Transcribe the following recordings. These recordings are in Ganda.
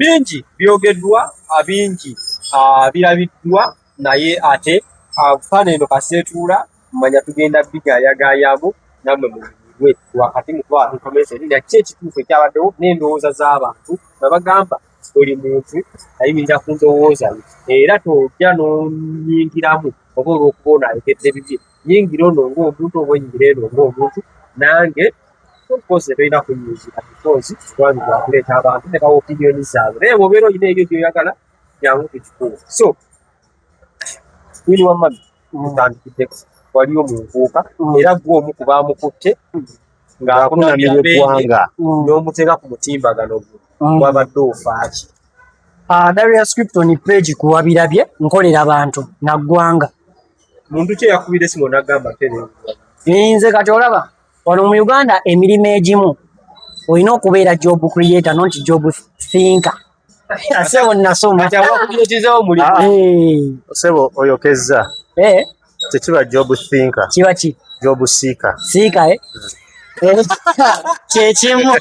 Bingi byogeddwa, bingi birabiddwa, naye ate fana eno kaseetuula manya tugenda bigayagayamu nammwe munyumirwe wakati mu kubawa information na ki ekituufu ekyabaddewo n'endowooza z'abantu nga bagamba buli muntu ayimirira ku ndowooza ye, era tojja n'onyingiramu oba olw'okuba ono ayogedde bibye. Yingira ono ng'omuntu oba oyingira eno ng'omuntu, nange of course tolina kunyingira because kubanga gwakuleeta abantu ne bawa opinion zaabwe, naye bw'obeera olina ebyo by'oyagala jangu tukikuwe. So Winnie wa mami, tutandikiddeko waliyo mu nkuuka, era gwe omu ku baamukutte ng'akunamira eggwanga n'omuteeka ku mutimbagano gwe, wabadde ofaaki? Darius Scripton page kuwabirabye nkolera bantu naggwanga. Muntu ki eyakubira esimu n'agamba tere? Nze kati olaba wano mu Uganda emirimu egimu olina okubeera job creator, not job thinker. Sebo, nasoma. Kati abakuleetezawo omulimu. Ah. Eh, Sebo, oyokezza. Tekiba job thinker. Kiba ki? Job seeker. Seeker, eh? Kyekimu.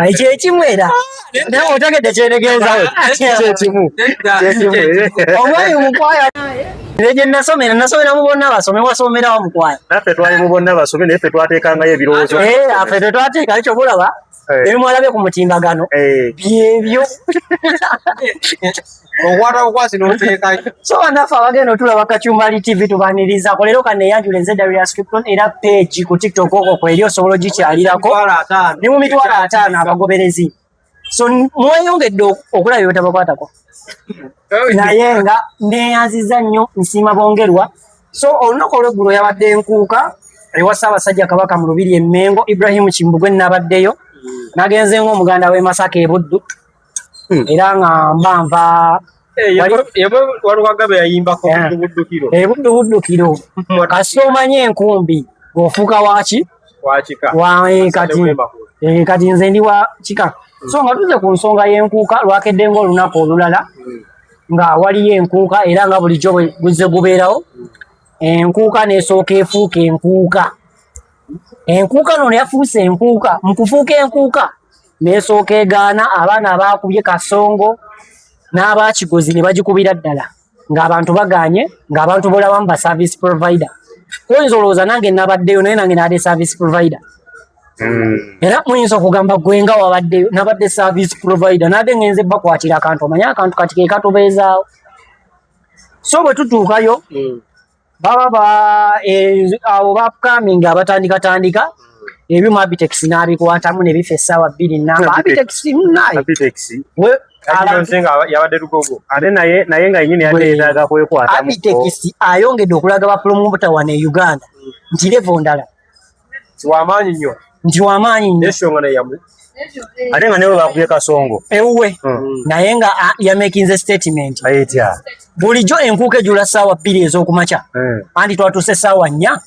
Ai, kyekimu era naye otegedde kyetegeeza. Kyekimu, kyekimu. Omwami Mukwaya, nze gye nasomera, nasomera mu bonna basome. Wasomerawo, Mukwaya? Naffe twali mu bonna basome, naye ffe twateekangayo ebirowoozo. Eh, affe tetwateeka ekyo bulaba. Ebimwalabye ku mutimbagano byebyo. Okwata bukwasi n'oteekayo. So bannaffe abagenda otulaba Kacumbali TV, tubanirizaako leero. Kaneyanjula, nze Darius Scripton, era page ku TikTok okwo kweri osobola ogikyalirako. 50,000. Ni mu 50,000 abagoberezi. So mweyongedde okulaba ebitabakwatako, naye nga neyanziza nnyo, nsiima bongerwa. So olunaku olweggulo yabadde enkuuka ewa Ssaabasajja Kabaka mu Lubiri e Mmengo, Ibrahimu Kimbugwe. Nabaddeyo, nagenze ng'omuganda w'e Masaka e Buddu, era nga mba nva Walukagabe yayimbako buddukiro. Ebuddu buddukiro, kasita omanye enkumbi ng'ofuuka waki? Wakika. Wa kati kati nze ndi wa kika. So nga tuze ku nsonga y'enkuuka, lwakedde ng'olunaku olulala nga waliyo enkuuka, era nga bulijjo bwe guzze gubeerawo, enkuuka n'esooka efuuka enkuuka. Enkuuka nono yafuuse enkuuka, mu kufuuka enkuuka n'esooka egaana abaana abaakubye Kasongo n'abakigozi ne bagikubira ddala ng'abantu bagaanye, ng'abantu bolabamu ba service provider. Oyinza olowooza nange nabaddeyo, naye nange nabadde service provider. Era muyinza okugamba gwe nga wabaddeyo. Nabadde service provider, nabadde ngenze bakwatira akantu, omanye akantu kati ke katubeezaawo. So bwe tutuukayo, baba ba abo bapukaminga abatandikatandika ebyuma, Abitex n'abikwatamu ne bifa essaawa 2 namba. Abitex. Abitex naye Abitex. Nze nga yabadde lugogo. Ate naye nga yennyini yadde yeetaaga kwekwatamu. Abitex ayongedde okulaga ba promoter wano e Uganda nti level ndala. Si wamaanyi nnyo. Nti wamaanyi nnyo. Neshonga naye yamu Ate nga newe bakubye Kasongo. Ewuwe, naye nga yamakinze statement. Etya? Bulijjo enkuuka ejula ssaawa 2 ez'okumakya, anti twatuuse essaawa 4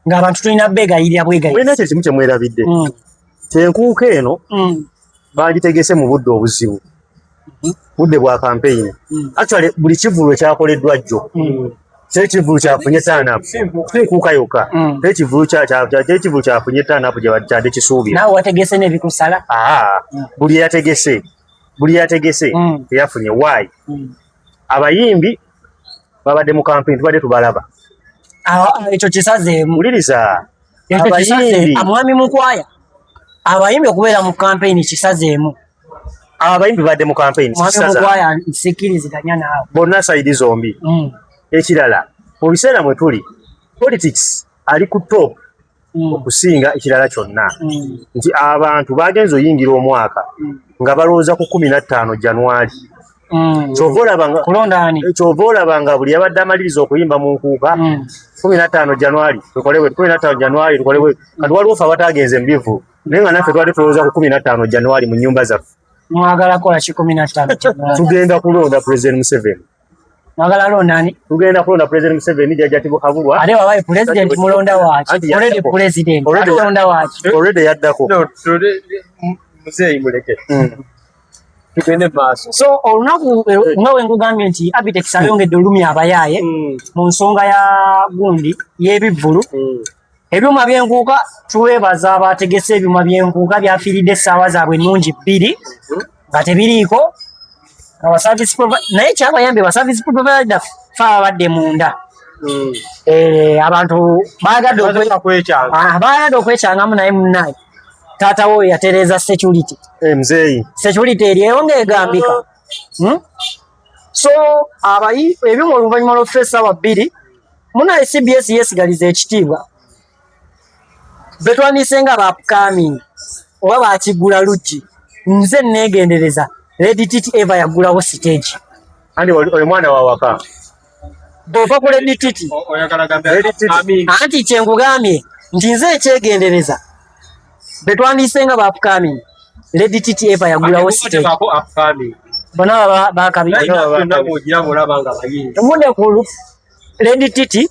ng'abantu tulina beegayirira bwegayirizi. Mulina ekyo kimu kyemwerabidde. Kyenkuuka eno bagitegese mu budde obuzibu, budde bwa kampeyini. Actually buli kivvulu ekyakoleddwa jjo, kyekivvulu kyafunye turn-up, si nkuuka yokka. Kyekivvulu kyafunye turn-up gye kyadde kisuubira. Naawe wategese n'ebikusala. Aa, buli yategese teyafunye. Why? Abayimbi babadde mu kampeyini, tubadde tubalaba. Ah, ah, ekyo kisazeemu. Wuliriza. Ekyo kisazeemu. Abayimbi. Mwami Mukwaya, abayimbi okubeera mu kampeyini kisazeemu. Abayimbi badde mu kampeyini. Mwami Kisaza. Mukwaya, nsikiriziganya naawe. Bonna side zombi. Ekirala, mu biseera mwe tuli, politics ali ku top okusinga ekirala kyonna, nti abantu bagenze oyingira omwaka nga balowooza ku 15 January. Kyova olaba nga Kulonda ani? Kyova olaba nga buli yabadde amaliriza okuyimba mu nkuuka, 15 January tukole bwe, 15 January tukole bwe. Kati waliwo fe abatagenze mu bivu, naye nga naffe twali tulowooza ku 15 January mu nnyumba zaffe. Mwagala kola ki 15 January? Tugenda kulonda President Museveni. Mwagala londa ani? Tugenda kulonda President Museveni, Jajja Tibuhaburwa. Ate wabaye president, mulonda waki? Anti Already yaddako. president. Ate olonda waki? Already yaddako. No, muzeeyi muleke. Tugende mu maaso. So olunaku nga bwe nkugambye nti Abitex ayongedde olumya abayaaye mu nsonga ya gundi y'ebivvulu. Ebyuma by'enkuuka twebaza abategese ebyuma by'enkuuka byafiiridde essaawa zaabwe ennungi bbiri nga tebiriiko naye kyabayambye ba service provider fe ababadde munda eh, abantu bayagadde ah, okwekyangamu naye munaye taata wo yatereeza security eh, mzeeyi security eryewo ng'egambika hmm? So abayi ebyuma oluvannyuma lw'okufa essaawa bbiri munaye CBS yesigaliza ekitiibwa betwandiise nga ba upcoming oba bakiggula luggi nze neegendereza Lady Titi Eva yaggulawo siteegi Andi oyo mwana wa waka bw'ova ku Lady Titi anti kyenkugambye nti nze ekyegendereza betwandiise nga ba upcoming Lady Titi Eva yagulawo stage bona bakabi omude ku Lady Titi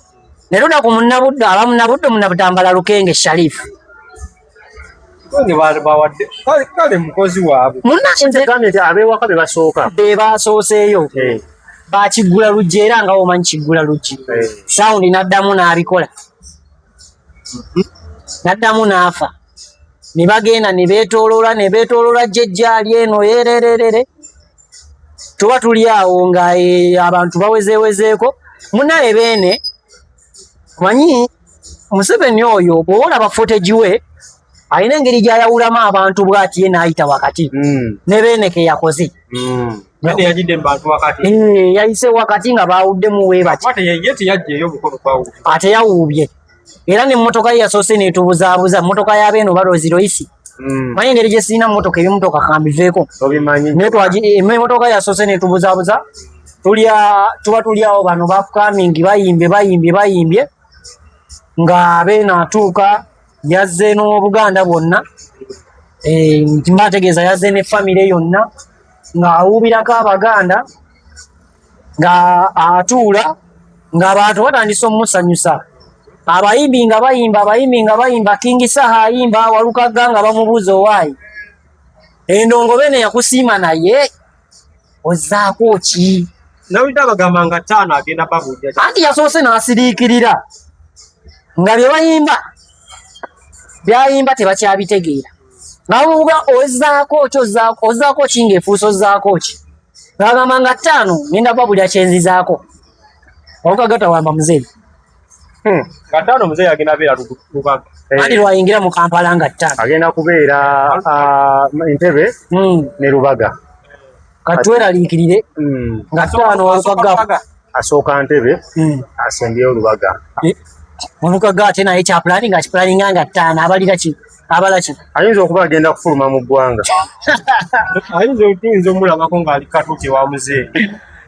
ne luda ku munnabuddo aba munnabuddo munnabutambala Lukenge Sharif kale mukozi waabwe munnanze abewaka be basooka be basooseeyo eh. bakiggula luggi era nga omanyi kiggula luggi eh. sawundi n'addamu n'abikola n'addamu n'afa ne bagenda ne beetooloola ne beetooloola jjejjaali eno yerererere tuba tuli awo nga eh, abantu bawezeewezeeko munaye beene omanyi Museveni oyo bw'oba olaba footage we alina engeri gy'ayawulamu abantu bw'ati ye n'ayita wakati ne beene ke yakoze eh, yayise wakati nga baawuddemu weebati ate yawuubye era nemmotoka ye yasoose netubuzaabuza mmotoka ya beeno oba Rolls Royce hmm. manyi engeri gye sirina mmotoka ebimotoka kambiveeko emmotoka yasoose netubuzaabuza tulya tuba tuli awo bano bapukamingi bayimbye bayimbye bayimbye nga beeno atuuka yazze n'obuganda bwonna eh, mba ntegeeza yazze ne famire yonna ng'awuubirako abaganda nga atuula ng'abantu batandise omumusanyusa abayimbi nga bayimba abayimbi nga bayimba King Saha ayimba Walukagga nga bamubuuza owaayi endongo bene yakusiima naye ozzaako ki nawulidde abagamba nga ttaano agenda babuulira anti yasoose n'asiriikirira nga bye bayimba byayimba tebakyabitegeera nga ozzaako ki ozzaako ki ng'efuuse ozzaako ki ng'agamba nga ttaano ngenda babulira kyenzizaako Walukagga tawamba muzeeyi hmm. Nga ttaano muzeeyi agenda beera Lubaga eh. Anti lwayingira mu Kampala nga ttaano agenda kubeera ah, Entebbe hmm. ne Lubaga katweraliikirire hmm. nga ttaano Walukagga asooka Ntebe asembyeyo Lubaga eh, Walukagga ate naye kyapulaninga akipulaninga nga ttaano abalira ki abala ki ayinza okuba agenda kufuluma mu ggwanga ayinza tuyinza omulabako ng'ali katuuti wa muzeeyi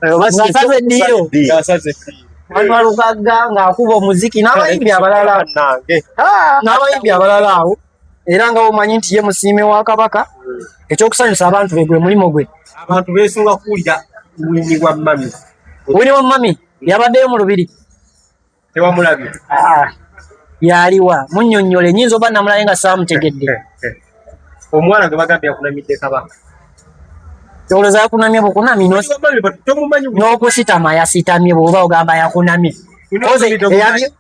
eh, ng'asaze eddiiro Manuel Lukagga ng'akuba omuziki n'abayimbi abalala ah, n'abayimbi abalala awo era nga omanyi nti ye musiime wa Kabaka ekyokusanyusa abantu be gwe mulimu gwe abantu beesunga kuwulira Winnie wa mami Winnie wa mami yabaddeyo mu lubiri tewamulabye ah, yaliwa munnyonnyole nyinza oba namulaye nga saamutegedde omwana gwe bagambye yakunamidde kabaka olowooza yakunamye bukunami n'okusitama yasitamye bw'oba ogamba yakunamye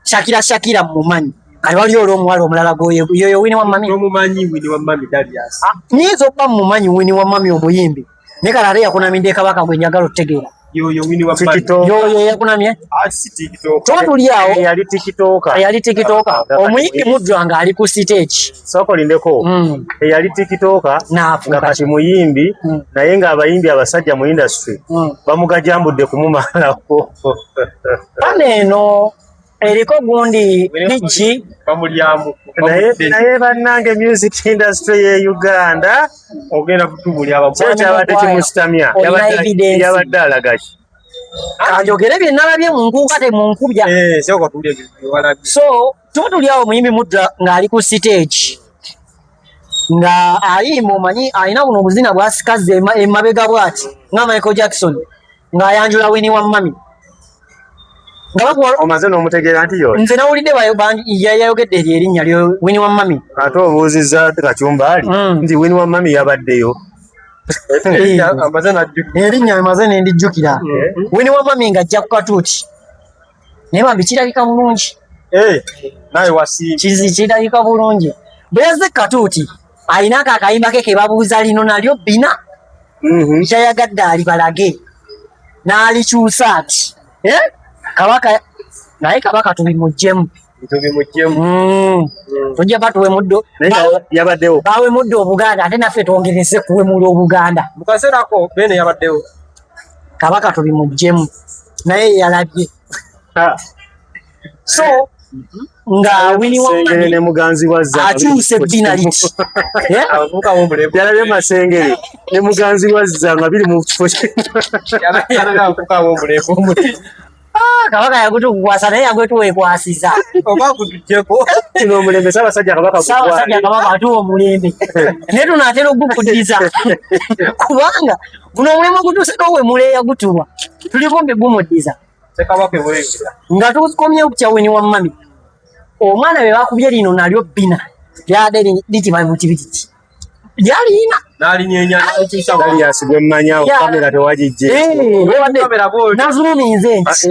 shakira shakira mumanyi kati waliyo olw'omuwala omulala yoyo wini wa mami ah, nyinza okuba mumanyi wini wa mami omuyimbi naye kale ate yakunamidde kabaka gwe njagala otutegeera yoyo yakunamye ah, tuba tuli awo eyali tikitoka eyali tikitoka ah, omuyimbi muddwa nga ali ku siteegi sooka olindeko hmm. eyali tikitoka nga kati muyimbi hmm. naye ng'abayimbi abasajja mu industry hmm. bamugajambudde kumumalako pana eno eriko gundi bigi bamulyamu naye bannange music industry ye Uganda ogenda kutubulya abamu kyabadde kimusitamya yabadde alaga ki kanjogere bye nalabye mu nkuuka temunkubya eh, so tuba tuli awo muyimbi mudda ng'ali ku siteegi nga ayimba omanyi alina buno obuzina bwasikazza emabega bwati nga Michael Jackson ng'ayanjula wini wa mami omaze n'omutegeera nti yo nze nawulidde yayogedde eryo erinnya lyo wini wa mami ate obuuzizza Kacumba ali hmm. nti wini wa mami yabaddeyo erinnya maze nendijjukira hmm. wini wa mami ng'ajja ku katuuti naye bambi kirabika bulungi. Eh, nawe wasiimye. Kizi kirabika bulungi. Bwe yazze katuuti alina ako akayimba ke ke babuuza lino nalyo bina kyayagadde alibalage n'alikyusa ati Eh? Kabaka naye Kabaka tubimuggyemu. Tubimuggyemu. Tujja batuwemudde Naye nga yabaddewo. Bawemudde Obuganda ate naffe twongereze kuwemula Obuganda. Mu kaseera ako Beene yabaddewo. Kabaka tubimuggyemu naye yalabye. So nga Winnie Masengere Wamani ne muganzi wa Zza akyuse ebbina liti. Eh? Abavubuka b'omulembe. Yalabye Masengere ne muganzi wa Zza nga biri mu kifo kye. Yalabye abavubuka b'omulembe omuti. Ah, Kabaka yagutukukwasa naye yagwetuweekwasiza. Oba gutuggyeko. Kino omulembe Ssaabasajja Kabaka Ssaabasajja gutwale. Kabaka atuwa omulembe naye tunaatera ogukuddiza kubanga guno omulembe ogutuuse n'owemula eyagutulwa tuli kumpi gumuddiza. Ssekabaka ebweyingira. Nga tukomyewo ku kya Winnie Wamami, omwana bwe bakubye lino nalyo bbina lyadde litiba mu kibiriti lyalina N'alinyeenya n'alikyusa. Darius gwe mmanyi awo Ya. kamera tewagijje. Eh, webadde Kamera bw'oti. nazuuminze nti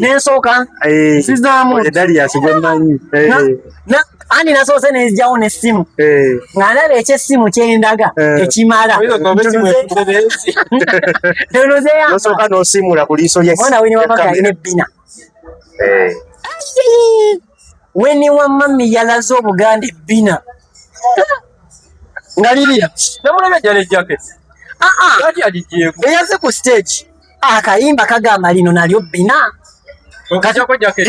nensooka nzizaamu Oyo Darius gwe mmanyi. Andi nasoose nenzigyawo n'essimu nga ndaba ekyessimu kyendaga tekimala. Oyinza okuba essimu ekubye n'ensi. Ntunuzeyo Nosooka n'osiimuula ku liiso lya omwana Winnie Wamami alina ebbina. Winnie Wamami yalaze Obuganda ebbina nga lirira. Namulabye ajja ne jacket. Ah, ah. Lwaki agiggyeeko? Bwe yazze ku stage akayimba kagamba lino nalyo bbina. Okuggyako jacket.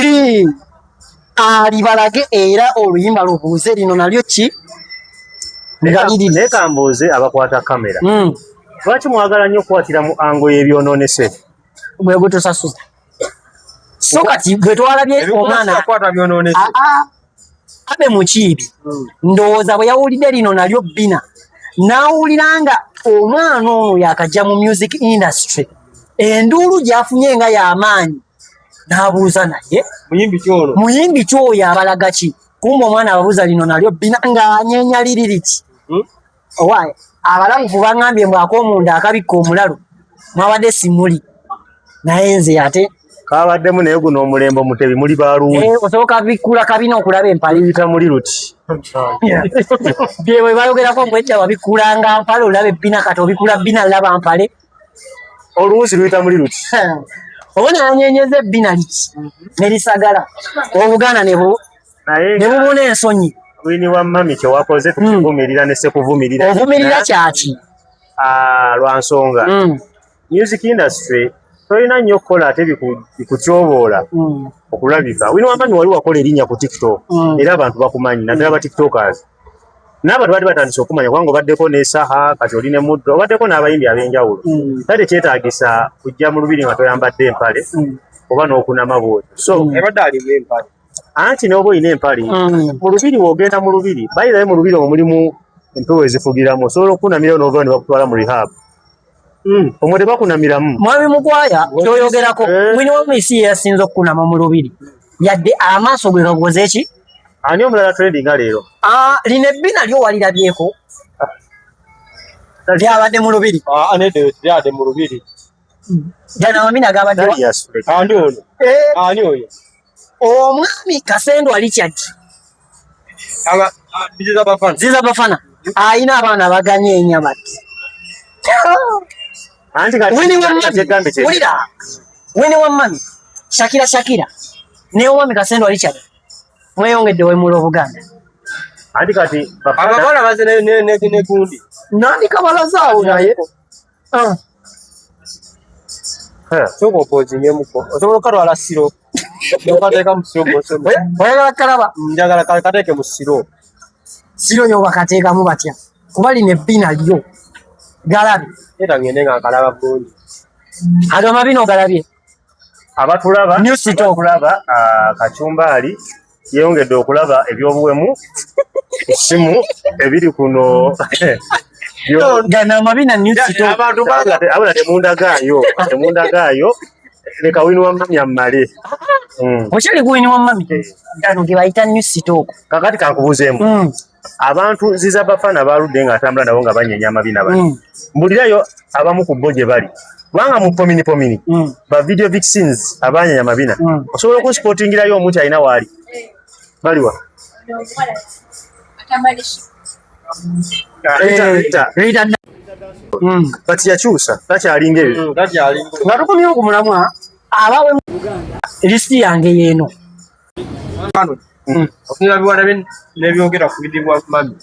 Alibalage era oluyimba lubuuze lino nalyo ki nga lirira. Naye kambuuze abakwata kamera. Lwaki mwagala nnyo okukwatira mu ango y'ebyonoonese? Bwe gutusasuza. So kati bwe twalabye omwana Ebikwata byonoonese. Ah, ah. Abe Mukiibi ndowooza bwe yawulidde lino nalyo bbina n'awulira nga omwana ono yakajja mu music industry enduulu gy'afunye nga y'amaanyi n'abuuza naye Muyimbi ki ono? Muyimbi ki oyo abalaga ki? Kumbe omwana ababuuza lino nalyo bbina ng'anyeenya liri liti. Owaaye abalamufu baŋŋambye mbu ak'omunda akabikka omulalu mwabadde simuli naye nze ate Kabaddemu naye guno omulembe omutebi muli baluuli. Osooka bikkula kabina okulaba empale. Luyita muli luti. Bye bwe bayogerako mbu edda wabikkulanga mpale olaba ebbina kati obikula bbina laba mpale. Oluwuzi luyita muli luti. Obona yanyenyeza ebbina liti ne lisagala Obuganda ne Naye ne bubuna ensonyi. Winnie Wamami kye wakoze tukuvumirira ne sekuvumirira. Ovumirira kyaki? Lwa nsonga. Music industry tolina nnyo okukola ate bikutyoboola okulabika. Winnie Wamami wali wakola erinnya ku TikTok era abantu bakumanyi naddala ba TikTokers. N'abantu baali batandise okumanya kubanga obaddeko ne Saha kati oli ne Muddo obaddeko n'abayimbi ab'enjawulo. Kale kyetaagisa kujja mu lubiri nga toyambadde empale oba n'okunama bw'otyo. So Ebadde alimu empale. Anti n'oba olina empale mu lubiri w'ogenda mu lubiri bayirayo mu lubiri omwo mulimu empewo ezifugiramu osobola okukunamirayo n'ovayo ne bakutwala mu rehab. Omwo tebakunamiramu. Mwami Mukwaya kyoyogerako Winnie Wamami si ye yasinze okukunama mu lubiri yadde amaaso gwe gagoze ki? Ani omulala trending nga leero? Lino ebbina lyo walirabyeko? Lyabadde mu lubiri. Nedda lyabadde mu lubiri. Gano amabina gabadde wa- Darius. Ani ono? Ani oyo? Omwami Kasendwa Richard. Ziza Bafana. Ziza Bafana. Ayina abaana baganyeenya bati. Anti kati Winnie Wamami. kyegambe kye. Wulira. Winnie Wamami. Shakira Shakira. Ne omwami Kasendwa Richard. Mweyongedde wemula Obuganda. Anti kati Bafana Abawala baze ne gundi. Nandi kabalazaawo naye. Sooka opoozingemuko. Osobola okukatwala siro. N'okateeka mu siro gw'osoma. Oyagala kalaba? Njagala kateeke mu siro. Siro yo bakateekamu batya? Kuba lino ebbina lyo. Galabe. Era ngende nga nkalaba bulungi. Ago amabina ogalabye? Abatulaba, New City. abatulaba, Kachumbaali yeeyongedde okulaba ebyobuwemu ku ssimu ebiri kuno. Gano amabina New City. Abantu Abula temundagaayo, temundagaayo. Leka Winnie Wamami ammale. Okyali ku Winnie Wamami? Gano ge bayita New City okwo. Kakati kankubuuzeemu. Abantu Ziza Bafana baludde ng'atambula nabo nga banyeenya amabina bano. Mbulirayo abamu ku bo gye bali. Kubanga mu pomini pomini ba video vixens abanyanya mabina osobola okusipotingirayo omuntu alina waali baliwa. Kati yakyusa takyalinga ebyo. Nga tukomyewo ku mulamwa abawe lisiti yange yeeno. Okusinziira biwala n'ebyogera ku bidi bwa mami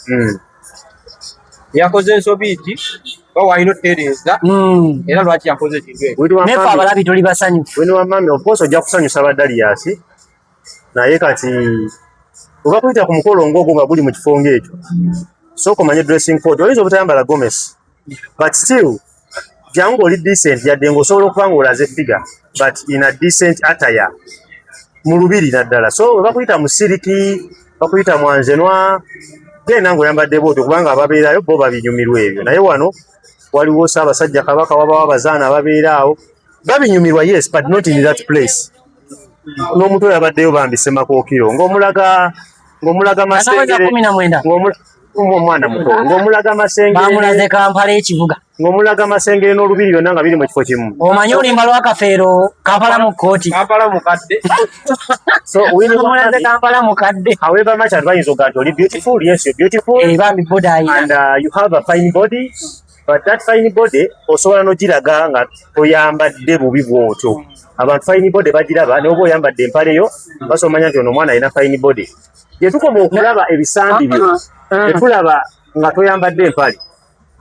yakoze ensobi ki oba walina otereeza era lwaki yakoze ekintu ekyo? Nefe abalabi tuli basanyufu. Winnie wa mami, of course ojja kusanyusa ba Darius, naye kati oba kuyita ku mukolo ng'ogwo nga guli mu kifo ng'ekyo, sooka omanye dressing code. Oyinza obutayambala gomesi, but still jangu oli decent, yadde ng'osobola okuba ng'olaze figure, but in a decent attire mu lubiri naddala. So bwe bakuyita mu siriki, bakuyita mwanzenwa, genda ng'oyambadde bwotyo, kubanga ababeerayo bo babinyumirwa ebyo. Naye wano waliwo Ssaabasajja Kabaka, wabawo abazaana ababeera awo babinyumirwa, yes, but not in that place. N'omuntu oyo abaddeyo bambi Ssemakookiro ng'omulaga anaweza masengere 19 omwana muto ng'omulaga masengere. Bamulaze Kampala ekibuga. Ng'omulaga masengere n'olubiri byonna nga biri mu kifo kimu. Omanyi olimba lwa Kafeero, Kampala mu kkooti. Kampala mukadde. So Winnie wa Bamulaze Mami, Kampala mukadde. However much abantu bayinza okugamba nti oli beautiful, yes, you're beautiful. Eh, bambi boda ayina. And you have a fine body, but that fine body osobola n'ogiraga nga toyambadde bubi bw'otyo. Abantu fine body bagiraba, ne oba oyambadde empale yo basobola omanya nti ono omwana alina fine body. Gye tukoma okulaba ebisambi byo, tetulaba nga toyambadde empale.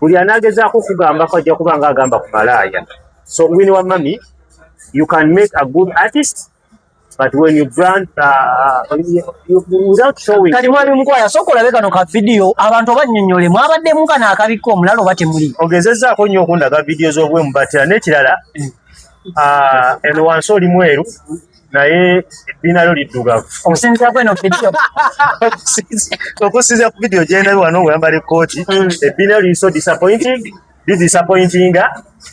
Buli anaagezaako okugambako ajja kuba nga agamba ku malaaya. So Winnie wa Mami, you can make a good artist, but when you brand without showing. Kati mwami Mukwaya, sooka olabe kano ka vidiyo abantu abannyonnyole mwabaddemu kano akabikka omulala oba temuli. Ogezezzaako nnyo okundaga vidiyo z'obwemu batera n'ekirala, eno wansi oli mweru naye ebbina lyo liddugavu. Okusinziira ku eno vidiyo. Okusinziira ku vidiyo gyendabye wano ng'oyambala ekkooti, ebbina lyo liri so disappointing, lidisappointinga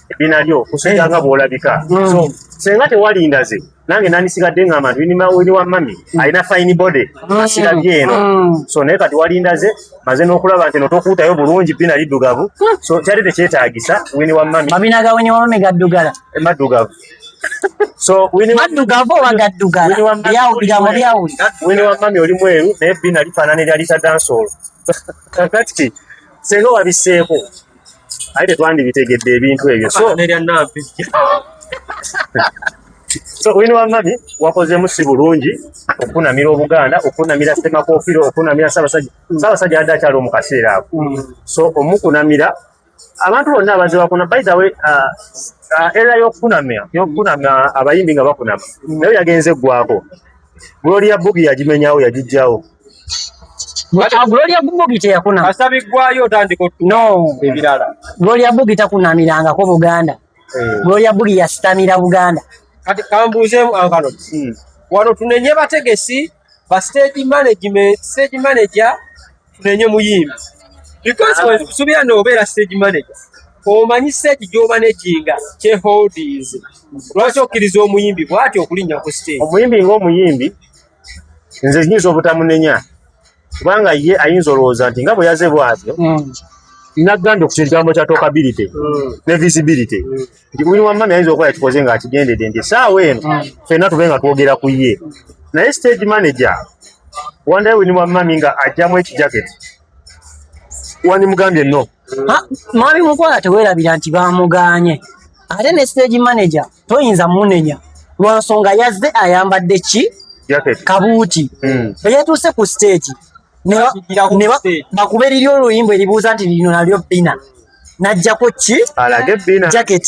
ebbina lyo okusinga nga bw'olabika. So senga tewalindaze nange nandisigadde ngamba nti Winnie wa Mami alina fine body, asirabye eno. So naye kati walindaze maze n'okulaba nti eno tokuutayo bulungi, bbina liddugavu, so kyali tekyetaagisa Winnie wa Mami. Mabina ga Winnie wa Mami gaddugala. Maddugavu. So Winnie Maddugavu oba gaddugala? Winnie wa Mami Bigambo byawuli. Winnie wa Mami oli mweru naye bbina lifaanana erya Rita Dancehall. Kakati senga wabisseeko aye tetwandibitegedde ebintu ebyo. So nerya Nampi. So Winnie wa Mami wakozeemu si bulungi okunamira Obuganda, okunamira Ssemakookiro, okunamira Ssaabasajja. Ssaabasajja adde akyali mu kaseera ako. So omukunamira abantu bonna abazze bakuna, by the way, era y'okukunamya abayimbi nga bakunama nayo yagenze eggwako. Gloria Bugie yagimenyawo, yagijjawo. Gloria Bugie teyakunama. Kasita biggwayo otandika No. ebirala. Gloria Bugie takunamirangako Buganda. Gloria Bugie yasitamira Buganda. Kati kambuuzeemu ankano, wano tunenye bategesi ba stage management, stage manager, tunenye muyimbi? Because subira n'obeera stage manager, omanyi stage gy'omanaginga kye holdings, lwaki okkiriza omuyimbi bw'ati okulinnya ku stage? Omuyimbi ng'omuyimbi nze nyinza obutamunenya, kubanga ye ayinza olowooza nti nga bwe yaze bw'atyo, nagambye ku kigambo kya talkability ne visibility nti Winnie wa Mami ayinza okuba yakikoze ng'akigendedde nti essaawa eno ffenna tube nga twogera ku ye. Naye stage manager wandayo Winnie wa Mami nga ajjamu ekijaketi, wandimugambye no. Mwami Mukwala, teweerabira nti bamugaanye, ate ne stage manager toyinza munenya lwa nsonga yazze ayambadde ki? Jacket. Kabuuti. Bwe yatuuse ku stage Akigira ku stage. Bakube liri oluyimba eribuuza nti lino nalyo bbina, n'aggyako ki? Alage ebbina. Jacket,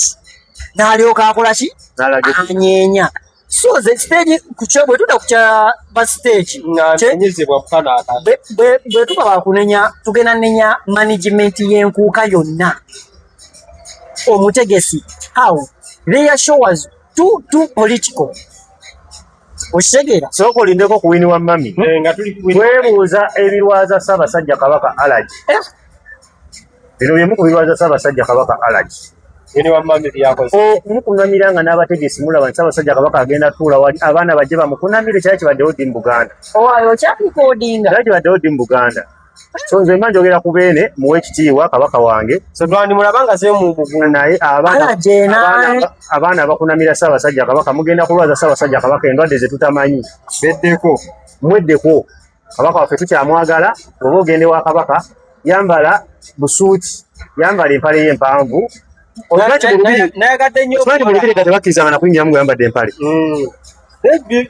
n'alyoka akola ki? N'alage. Anyeenya. So ze stage kukyo bwe tudda ku kya ba stage nga nenyezebwa kukano aka bwe tuba bakunenya, tugenda nenya management y'enkuuka yonna, omutegesi, how their show was too political, okitegeera? Sooka olindeko ku Winnie wa Mami. Eh, nga tuli ku Twebuuza ebirwaza Ssaabasajja Kabaka allergy. Eh? Bino byemu ku birwaza Ssaabasajja Kabaka allergy. Winnie wa Mami byakoze. Okumukunamira nga n'abategesi mulaba nti Ssaabasajja Kabaka agenda tuula wali, abaana bajje bamukunamire, kyali kibaddewo ddi mu Buganda? Owaayo okyarecordinga. Kyali kibaddewo ddi mu Buganda? So nze mba njogera ku Beene, muwe ekitiibwa kabaka wange. So twandimulaba nga semubugu naye abaana abakunamira Ssaabasajja Kabaka mugenda kulwaza Ssaabasajja Kabaka endwadde ze tutamanyi. Beddeko, mweddeko. Kabaka waffe tukyamwagala. Oba ogende wa kabaka, yambala busuuti, yambala empale ye empanvu. Nayagadde nnyo Okimanyi mu lubiri kati bakkirizanga na kuyingiramu ng'oyambadde empale.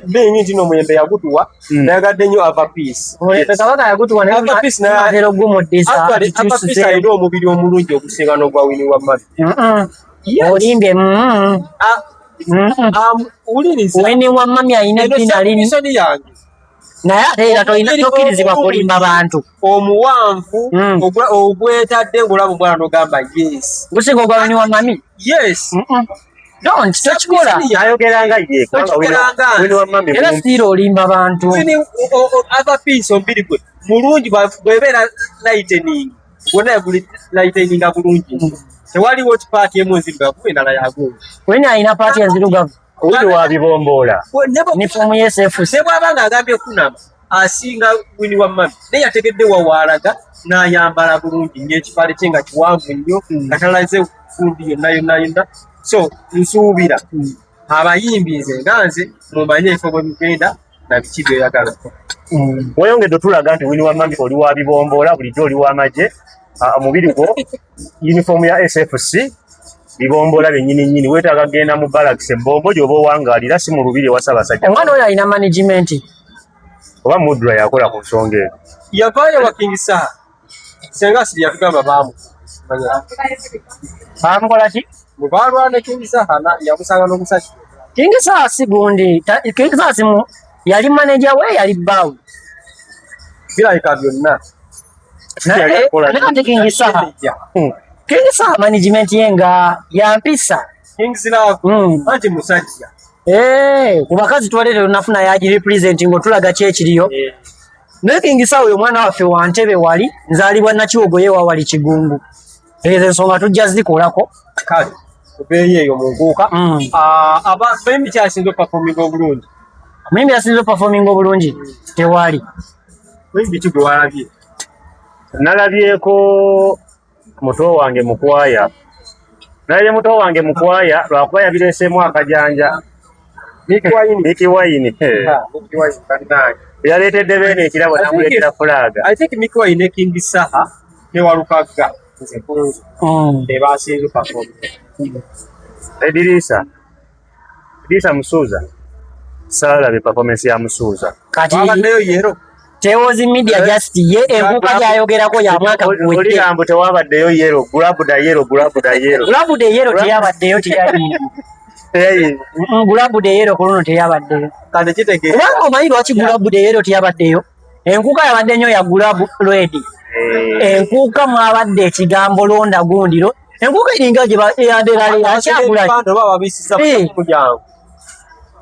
Benyi nti n'omulembe yagutuwa. Nayagadde nnyo Ava Peace. Omulembe kabaka yagutuwa, naye Ava Peace atera ogumuddiza. Actually, Ava Peace alina omubiri omulungi okusinga n'ogwa Winnie wa Mami. Olimbye. Wuliriza. Winnie wa Mami alina Eno eddina lini submission yange. Naye ate era tolina tokkirizibwa kulimba bantu. Omuwanvu ogwetadde ng'olaba omwana n'ogamba yes. Gusinga ogwa Winnie wa Mami? Yes. Don't, tokikola. Ayogera nga ye, kubanga Tokikola nga Winnie wa Mami Era mumpi. still olimba bantu. Winnie, Ava Peace omubiri gwe mulungi, bw'ebeera lightening gwonna guli lighteninga bulungi. Tewaliwo kipaati emu enzirugavu endala yagungu. Winnie alina paati enzirugavu. Owuli wa bibomboola. Ni foomu ye SFC. Ne bw'aba ng'agambye kunama asinga Winnie wa Mami, naye yategedde wawaalaga n'ayambala bulungi nnyo ekipale kye nga kiwanvu nnyo nga talaze gundi yonna yonna yonna. So nsuubira abayimbi nze nga nze mumanye ebifo bwe bigenda na biki by'oyagala. Weeyongedde otulaga nti Winnie wa Mami oli wa bibomboola, bulijjo oli wa magye. Omubiri gwo uniform ya SFC, bibomboola byennyini nnyini. Weetaaga kugenda mu barracks ebbombo gy'oba owangaalira, si mu lubiri ewa Ssaabasajja. Omwana oyo alina management. Oba Mudra yakola ku nsonga eno. Yavaayo wa King Saha. Senga Asiri yatugamba baamu. Baamukola ki? Bwe baalwana King Saha yamusanga n'omusajja. King Saha si gundi. King Saha si yali manager we, yali bbaawe. Birabika byonna. Naye Yakola naye ate King Saha. King Saha management ye nga yampisa. Kings Love anti musajja. Eh, ku bakazi twaleeta lunafuna yagi representing otulaga ki ekiriyo. Naye King Saha oyo omwana waffe wa Ntebe wali, nzaalibwa Nakiwogo ye wawali Kigungu. Ezo ensonga tujja zikolako. Kale, tuveeyo eyo mu nkuuka. Abayimbi kyasinze okuperforminga obulungi. Omuyimbi asinze okuperforminga obulungi tewali. Muyimbi ki gwe walabye? Nalabyeko muto wange Mukwaya. Nalabye muto wange Mukwaya lwakuba yabireeseemu akajanja. Mikie Wine. Mikie Wine. Ha, Mikie Wine bannange. Yaleetedde Beene ekirabo n'amuleetera flag. I think Mikie Wine ne King Saha ne Walukagga nze kunze. Be basinze okuperforminga. Edirisa. Edirisa Musuuza. Saalabye performance ya Musuuza. Kati Babaddeyo yero. Tewozi Media just ye enkuuka gy'ayogerako ya mwaka guwedde. Oligambo tewabaddeyo yero, grab the yellow, grab the yellow. Grab the yellow teyabaddeyo, teyali. Teyali. Grab the yellow ku luno teyabaddeyo. Kati kitegeeza. Kubanga omanyi lwaki grab the yellow teyabaddeyo? Enkuuka yabadde nnyo ya grab red. Enkuuka mwabadde ekigambo londa gundi lo. Enkuuka eringa gye eyadde akyagula. Bando baba babisiza ku mulyango.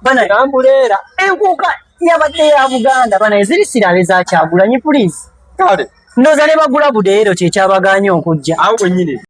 Bana, Ambuleera. Enkuuka yabadde ya Buganda, bana eziri sirale za Kyagulanyi, please. Kale. Ndowooza ne bagula budeero kye kyabagaanye okujja. Awo wennyini.